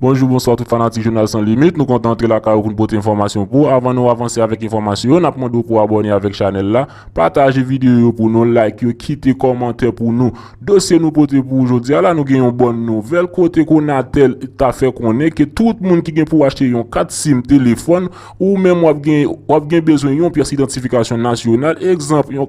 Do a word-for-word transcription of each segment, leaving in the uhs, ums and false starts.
Bonjou, bonswa tout fanatik Jounal San Limit. Nou kontan antre lakay ou pou n pote enfòmasyon pou ou. Avan nou avanse avèk enfòmasyon yo, n ap mande w pou abòne avèk chanèl la, pataje videyo yo pou nou, like yo, kite kòmantè pou nou. Dosye nou pote pou ou jodi a la, nou gen yon bòn nouvèl kote Conatel ta fè konnen ke tout moun ki gen pou achte yon kat sim telefòn, ou menm w ap gen, w ap gen bezwen yon pyès idantifikasyon nasyonal, egzanp, yon,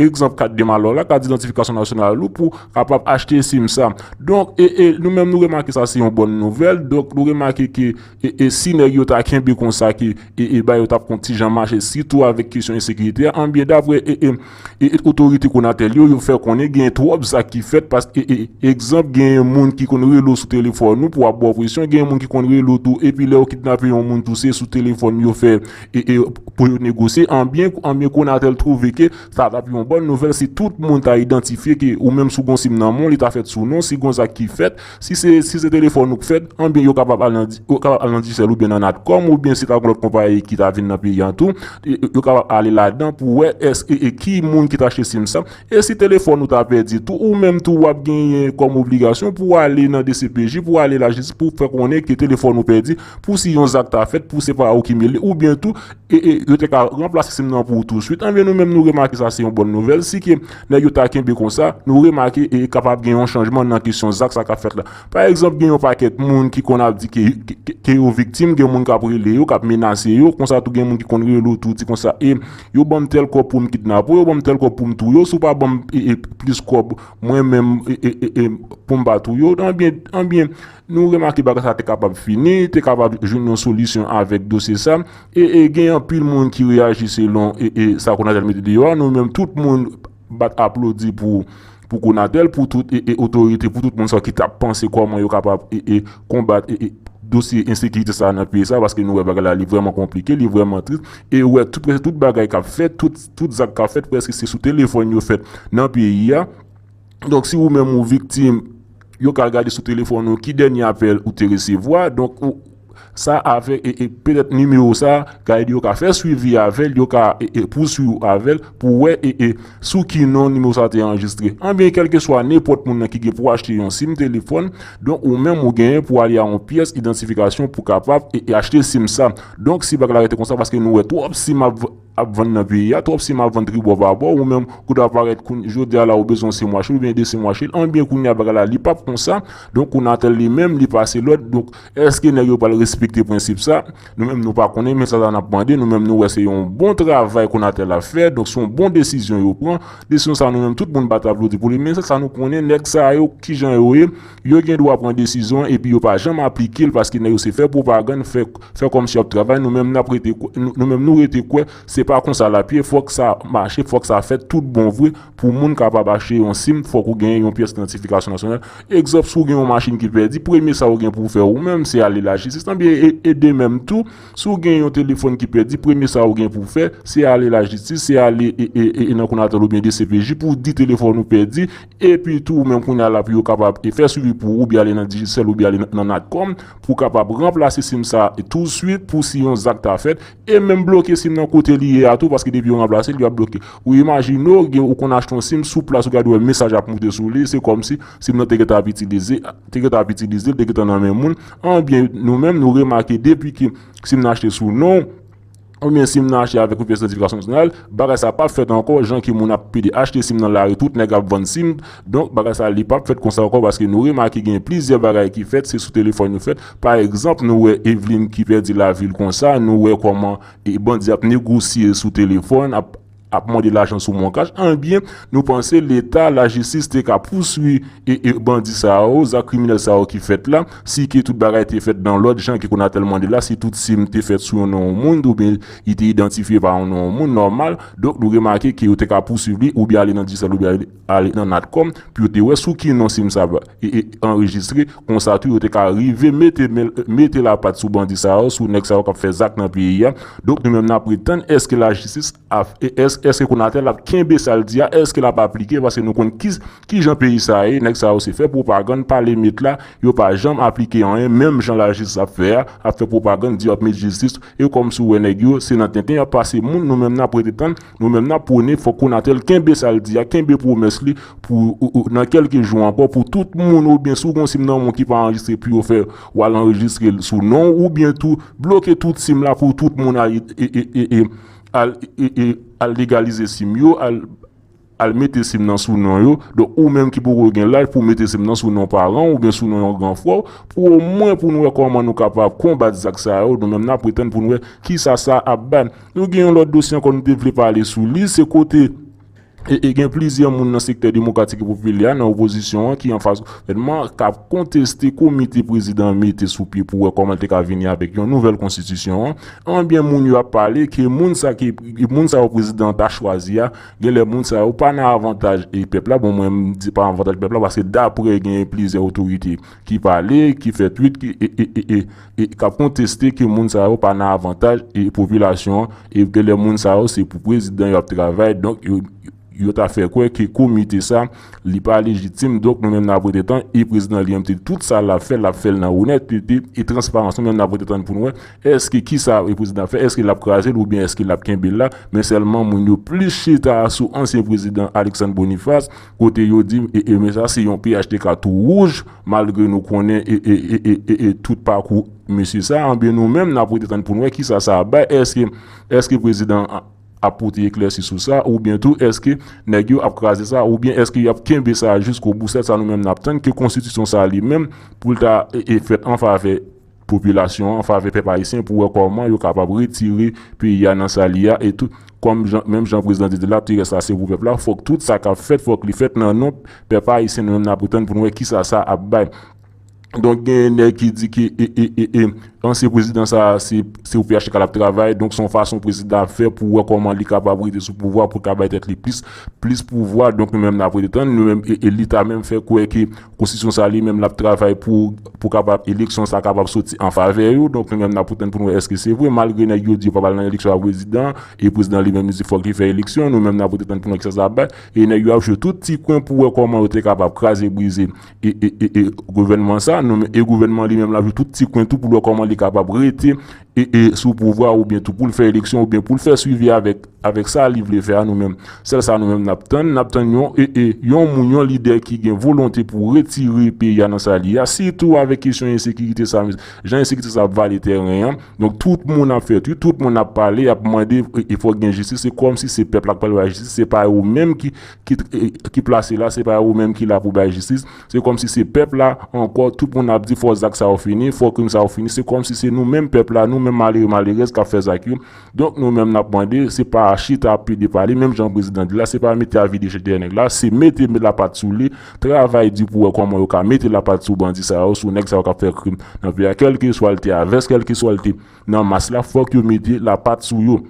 egzanp kat de malè w la, kat idantifikasyon nasyonal ou pou kapab achte sim sa. Donk, e, e, nou menm nou remake sa se yon bòn nouvèl. Donk, nou remake ke, e, e, si nèg yo ta kenbe konsa ke, e, e, bagay yo t ap konn ti jan mache, sitou avèk kesyon ensekirite a, anbyen, daprè, e, e, e, e, otorite Conatel yo, yo fè konnen gen twòp zak ki fèt, paske, e, e, egzanp, gen moun ki konn rele w sou telefòn ou pou ap ba w presyon, gen moun ki konn rele w tou, epi lè yo kidnape yon moun tou, se sou telefòn yo fè, e, e, pou yo negosye, anbyen, anbyen Conatel twouve ke sa t ap yon bòn nouvèl si tout moun ta idantifye ke ou menm si w gon sim nan men w, li ta fèt sou non, si gon zak ki fèt, si se, si se telefòn ou k fèt, anbyen yo kapab al nan, di- yo kapab al nan Digicel oubyen nan Natcom, oubyen si ta gon lòt konpayi ki ta vin nan peyi an tou, e, e, yo kapab ale ladan pou wè èske e, e ki moun ki ta achte sim sa. E si telefòn ou ta pèdi tou, ou menm tou w ap genyen kòm obligasyon pou w ale nan D C P J, pou w ale lajistis, pou w fè konnen ke telefòn ou pèdi, pou si yon zak ta fèt, pou se pa ou ki mele, oubyen tou, e, e, yo te ka ranplase sim nan pou ou touswit. Anbyen, nou menm nou remake sa se yon bòn nouvèl. Si ke nèg yo ta kenbe konsa, nou remake e kapab gen yon chanjman nan kesyon zak sa k ap fèt la. Pa egzanp, gen yon pakèt moun ki konn ap di ke, ke, ke yo viktim, gen moun k ap rele yo, k ap menase yo, konsa tou gen moun ki konn rele w tou, di konsa, e, yo ban m tèl kòb pou m kidnape w, yo ban m tèl kòb pou m touye w, si w pa ban m, e, e, plis kòb, mwen menm, e, e, e, e, pou m pa touye w, anbyen, anbyen, nou remake bagay sa te kapab fini, te kapab jwenn yon solisyon avèk dosye sa, e, e, gen anpil moun ki reyaji selon, e, e, sa Conatel mete deyò a, nou menm tout moun bat aplodi pou, pou Conatel, pou tout, e, e, otorite, pou tout moun sa ki t ap panse kòman yo kapab, e, e, konbat, e, e, dosye ensekirite sa nan peyi sa, paske nou wè bagay la, li vrèman konplike, li vrèman tris, e wè tout, prèske tout bagay k ap fèt, tout, tout zak k ap fèt, prèske se sou telefòn yo fèt nan peyi a. Donk, si ou menm ou viktim, yo ka gade sou telefòn ou ki dènye apèl ou te resevwa. Donk, ou, sa avèk, e, e petèt nimewo sa, ka ede yo ka fè swivi avè l, yo ka, e, e pouswiv avè l pou wè, e, e sou ki non nimewo sa te anrejistre. Anbyen, kèlkeswa nenpòt moun nan ki gen pou achte yon sim telefòn, donk ou menm ou genyen pou ale a yon pyès idantifikasyon pou kapab, e, e achte sim sa. Donk, si bagay la rete konsa, paske nou wè twòp sim ap, ap vann nan peyi a, twòp sim ap vann tribò babò, ou menm ou ta parèt koun-, jodi a la ou bezwen sim Wachel oubyen de sim Wachel, anbyen kounye a bagay la li p ap konsa. Donk, Conatel li menm, li pase lòd. Donk, èske nèg yo pral respekte prensip sa? Nou menm nou pa konnen, men sa, sa n ap mande, nou menm nou wè se yon bon travay Conatel ap fè, donk se yon bon desizyon yo pran. Desizyon sa nou menm tout moun bat aplodi pou li, men sa, sa nou konnen, nèg sa yo, kijan yo ye, yo gen dwa pran desizyon epi yo pa janm aplike l paske nèg yo se fè pwopagann, fè, fè kòmsi y ap travay, nou menm n ap rete kwè, nou, nou menm nou rete kwè, se pa konsa l ap ye, fòk sa mache, fòk sa fèt tout bon vre, pou moun kapab achte yon sim, fòk ou genyen yon pyès idantifikasyon nasyonal. Egzanp, si w gen yon machin ki pèdi, premye sa ou gen pou w fè ou menm, se ale lajistis. Anbyen, e, e de menm tou, si w gen yon telefòn ki pèdi, premye sa ou gen pou w fè, se ale lajistis, se ale e, e, e, e nan Conatel oubyen D C P J pou w di telefòn ou pèdi, epi tou, ou menm kounye a la pou yo kapab e fè swivi pou ou, oubyen ale nan Digicel, oubyen ale nan, nan Natcom, pou w kapab ranplase sim sa touswit, pou si yon zak ta fèt, e menm bloke sim nan kote li ye a tou, paske depi yo ranplase l, yo ap bloke. Ou imajine w, gen, ou konn achte yon sim, sou plas ou gade wè mesaj ap moute sou li, se kòmsi sim nan te gentan ap itilize, te gentan ap itilize, te gentan nan men moun. Anbyen, nou menm, nou remake depi ke sim nan achte sou non, oubyen sim nan achte avèk yon pyès idantifikasyon nasyonal, bagay sa p ap fèt ankò, jan ke moun ap pede achte sim nan lari, tout nèg ap vann sim. Donk, bagay sa, li p ap fèt konsa ankò, paske nou remake gen plizyè bagay ki fèt, se sou telefòn yo fèt. Pa egzanp, nou wè Eveline ki pèdi lavi l konsa, nou wè kòman e bandi ap negosye sou telefòn, ap, ap mande lajan sou MonCash, anbyen, nou panse Leta, lajistis te ka pouswiv e, e bandi sa yo, zak kriminèl sa yo ki fèt la, si ke tout bagay te fèt nan lòd, jan ke Conatel mande la, si tout sim te fèt sou yon non yon moun, oubyen li te idantifye pa yon non yon moun, nòmal. Donk, nou remake ke yo te ka pouswiv li, oubyen ale nan Digicel, oubyen ale, ale nan Natcom, pou yo te wè sou ki non sim sa va, e, e anrejistre, konsa tou, yo te ka rive mete, men, mete lapat sou bandi sa yo, sou nèg sa yo k ap fè zak nan peyi a. Donk, nou menm n ap ret tann, èske lajistis ap, e, Èske Konatel ap kenbe sa l di a? Èske l ap aplike? Paske nou konn ki, ki jan peyi sa a ye. Nèg sa yo se fè pwopagann, pale met la, yo pa janm aplike anyen. Menm jan lajistis ap fè a, ap fè pwopagann, di y ap met jistis. E kòm si w wè nèg yo, se nan tenten y ap pase moun. Nou menm n ap rete tann, nou menm n ap pwone, fòk Konatel kenbe sa l di a, kenbe pwomès li pou, ou, ou, nan kèlke jou ankò, pou tout moun, oubyen si w gen yon sim nan moun ki pa anrejistre, pou yo fè w al anrejistre l sou non w, oubyen tou bloke tout sim la pou tout moun al, e, e, e, e, al, e, e, al legalize sim yo, al, al mete sim nan sou non yo. Donk, ou menm ki poko gen laj pou mete sim nan sou non paran w oubyen sou non yon gran frè w, pou omwen pou nou wè kòman nou kapab konbat zak sa yo, nou menm n ap rete tann pou nou wè kisa sa ap bay. Nou gen yon lòt dosye ankò nou te vle pale sou li, se kote e, e gen plizyè moun nan sektè demokratik e popilè a, nan opozisyon an, ki anfas gouvènman, k ap konteste komite prezidan an mete sou pye pou wè kòman l te ka vini avèk yon nouvèl konstitisyon an. Anbyen, moun yo ap pale ke moun sa ki, moun sa yo prezidan an ta chwazi a, genlè moun sa yo pa nan avantaj e pèp la. Bon, mwen, m di pa avantaj pèp la, paske daprè gen plizyè otorite ki pale, ki fè twit, ki, e, e, e, e, e, k ap konteste ke moun sa yo pa nan avantaj e popilasyon an, e genlè moun sa yo se pou prezidan yo ap travay, donk yo, yo ta fè kwè ke komite sa, li pa lejitim, donk nou menm n ap rete tann, e prezidan li menm te di tout sa l ap fè, l ap fè l nan onètete e transparans, nou menm n ap rete tann pou n wè, èske kisa e prezidan ap fè, èske l ap kraze l oubyen èske l ap kenbe l la, men sèlman moun yo plis chita sou ansyen prezidan Alexandre Boniface, kote yo di, e, e, men sa se yon P H T K tou wouj, malgre nou konnen, e, e, e, e, e, e tout pakou mesye sa, anbyen nou menm n ap rete tann pou n wè kisa sa ap bay, èske, èske prezidan an ap pote eklèsi sou sa, oubyen tou èske nèg yo ap kraze sa, oubyen èske y ap kenbe sa jiskobou, sèl sa nou menm n ap tann ke konstitisyon sa li menm pou l ta, e, e, fèt an favè popilasyon an, an favè pèp ayisyen pou wè kòman yo kapab retire peyi a nan sa li a, e tou, kòm jan, menm jan prezidan te di l ap te rès la se pou pèp la, fòk tout sa k ap fèt, fòk li fèt nan non pèp ayisyen, nou menm n ap rete tann pou n wè kisa sa ap bay. Donk, gen nèg ki di ke, e, e, e, e, ansyen prezidan sa, se, se pou P H T K l ap travay. Donk, se yon fason prezidan ap fè pou wè kòman li kapab rete sou pouvwa, pou l ka bay tèt li plis, plis pouvwa. Donk, nou menm n ap rete tann, nou menm, e, e li ta menm fè kwè ke konstitisyon sa li menm l ap travay pou, pou kapab eleksyon sa kapab soti an favè yo. Donk, nou menm n ap rete tann pou n wè èske se vre, malgre nèg yo di yo p ap al nan eleksyon a prezidan, e prezidan li menm li di fòk li fè eleksyon, nou menm n ap rete tann pou n wè kisa sa ap bay. E nèg yo ap jwe tout ti kwen pou wè kòman yo te kapab kraze brize e, e, e, e gouvènman sa, nou, e gouvènman li menm l ap jwe tout ti kwen tou pou l wè kòman li kapab rete, e, e sou pouvwa oubyen tou pou l fè eleksyon oubyen pou l fè swivi avèk, avèk sa li vle fè a nou menm. Sèl sa nou menm n ap tann, n ap tann yon, e, e, yon moun, yon lidè ki gen volonte pou retire peyi a nan sa li a, sitou avèk kesyon ensekirite sa, jan ensekirite sa ap vale tèren an. Donk tout moun ap fè twit, tout moun ap pale, ap mande, e, e fòk gen jistis, se kòmsi se pèp la k pral bay jistis, se pa yo menm ki, ki, e, ki plase la, se pa yo menm ki la pou bay jistis. Se kòmsi se pèp la ankò, tout moun ap di fò zak sa yo fini, fò krim sa yo fini. Se kòmsi se nou menm pèp la, nou menm malere, malerèz k ap fè zak yo. Donk nou menm n ap mande, se pa chita ap pede pale, menm jan prezidan di la, se pa mete avi dechète nèg la, se mete lapat sou li, travay di pou wè kòman yo ka mete lapat sou bandi sa yo, sou nèg sa yo k ap fè krim nan peyi a, kèlkeswa l te a vès, kèlkeswa l te nan mas la, fòk yo mete lapat sou yo.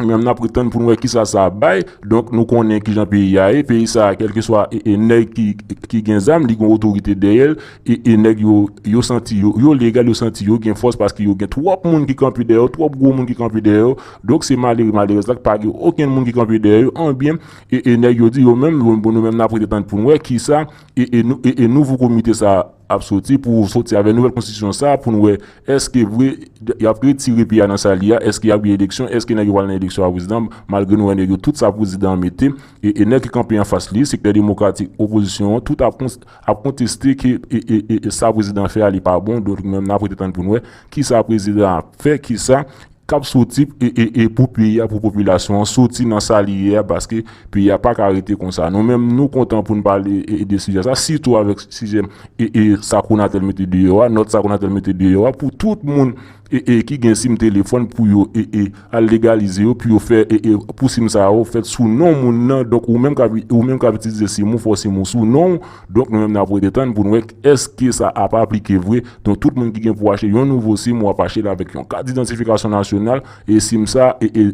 Menm n ap rete tann pou n wè kisa sa ap bay. Donk nou konnen kijan peyi a ye. Peyi sa a, kèlkeswa, e, e nèg ki, ki gen zam, li gen otorite dèyè l. E, e nèg yo, yo santi yo, yo legal, yo santi yo gen fòs paske yo gen twòp moun ki kanpe dèyè yo, twòp gwo moun ki kanpe dèyè yo. Donk se malere, malerèz la ki pa gen okenn moun ki kanpe dèyè yo. Anbyen, e, e nèg yo di yo menm, yo, bon, nou menm n ap rete tann pou n wè kisa e, e nou, e, e nouvo komite sa ap soti, pou soti avèk nouvèl konstitisyon sa, pou n wè èske vre y ap retire peyi a nan sa li a, èske y ap gen eleksyon, èske nèg yo pral nan eleksyon a prezidan, malgre nou wè nèg yo tout sa prezidan an mete, e, e nèg ki kanpe anfas li, sektè demokratik, opozisyon an, tout ap kons-, ap konteste ke, e, e, e, e sa prezidan fè a li pa bon. Donk nou menm n ap rete tann pou n wè kisa prezidan ap fè, kisa k ap soti, e, e, e pou peyi a, pou popilasyon an soti nan sa li ye a, paske peyi a pa ka rete konsa. Nou menm nou kontan pou n pale, e, e de sijè sa, sitou avèk sijè, e, e sa Konatel mete deyò a, nòt sa Konatel mete deyò a, pou tout moun, e, e ki gen sim telefòn pou yo, e, e al legalize yo, pou yo fè, e, e pou sim sa yo fèt sou non moun nan. Donk ou menm k ap, ou menm k ap itilize sim ou, fò sim ou sou non w. Donk nou menm n ap rete tann pou n wè èske sa ap aplike vre. Donk tout moun ki gen pou achte yon nouvo sim, w ap achte l avèk yon kat idantifikasyon nasyonal, e sim sa, e, e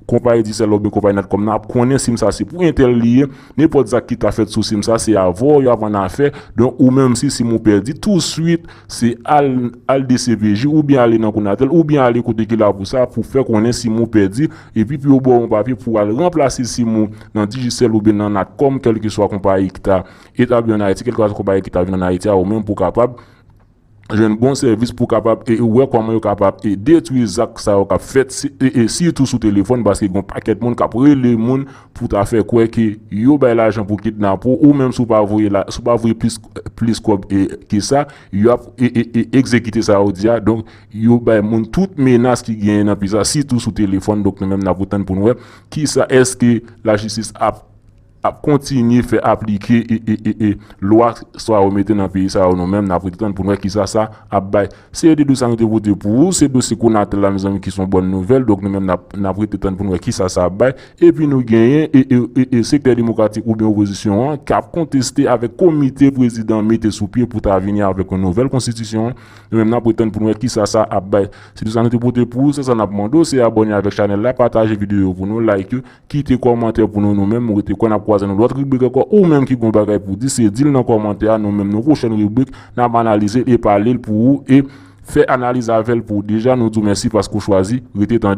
konpayi Digicel la oubyen konpayi Natcom nan ap konnen sim sa se pou entèl li ye. Nenpòt zak ki ta fèt sou sim sa, se avè w y ap annafè. Donk, ou menm si sim ou pèdi, touswit, se al, al D C P J oubyen ale nan Conatel oubyen ale kote ki la pou sa, pou fè konnen sim ou pèdi. Epi pou yo ba w yon papye pou al ranplase sim ou nan Digicel oubyen nan Natcom, kèlkeswa konpayi ki ta etabli ann Ayiti, kèlkeswa konpayi ki ta vin ann Ayiti a, ou menm pou kapab jwenn bon sèvis, pou kapab e, e wè kòman yo kapab e detwi zak sa yo k ap fèt, si, e, e sitou sou telefòn, paske gen yon pakèt moun k ap rele moun pou ta fè kwè ke yo bay lajan pou kidnape w, ou menm si w pa voye la, si w pa voye plis, plis kòb e, ke sa, y ap e, e, e, egzekite sa yo di a. Donk, yo bay moun tout menas ki genyen nan peyi sa, sitou sou telefòn. Donk, nou menm n ap ret tann pou n wè kisa, èske lajistis ap ap kontinye fè aplike e, e, e, e lwa sa yo mete nan peyi sa yo. Nou menm n ap ret tann pou n wè kisa sa ap bay. Se de dosye sa nou te pote pou ou, se dosye Conatel la, mezanmi, ki se yon bòn nouvèl. Donk, nou menm n ap, n ap ret tann pou n wè kisa sa ap bay. Epi nou genyen e, e, e, e sektè demokratik oubyen opozisyon an k ap konteste avèk komite prezidan mete sou pye pou ta vini avèk yon nouvèl konstitisyon. Nou menm n ap ret tann pou n wè kisa sa ap bay. Se dosye sa nou te pote pou ou, se sa n ap mande w, se abòne avèk chanèl la, pataje videyo pou nou, like yo, kite kòmantè pou nou. Nou menm, nou rete kwè n ap kwaze nan lòt ribrik ankò. Ou menm ki gen bagay pou di, se di l nan kòmantè a. Nou menm, nan pwochèn ribrik, n ap analize l e pale l pou ou e fè analiz avè l pou ou. Deja, nou di w mèsi paske w chwazi rete tande.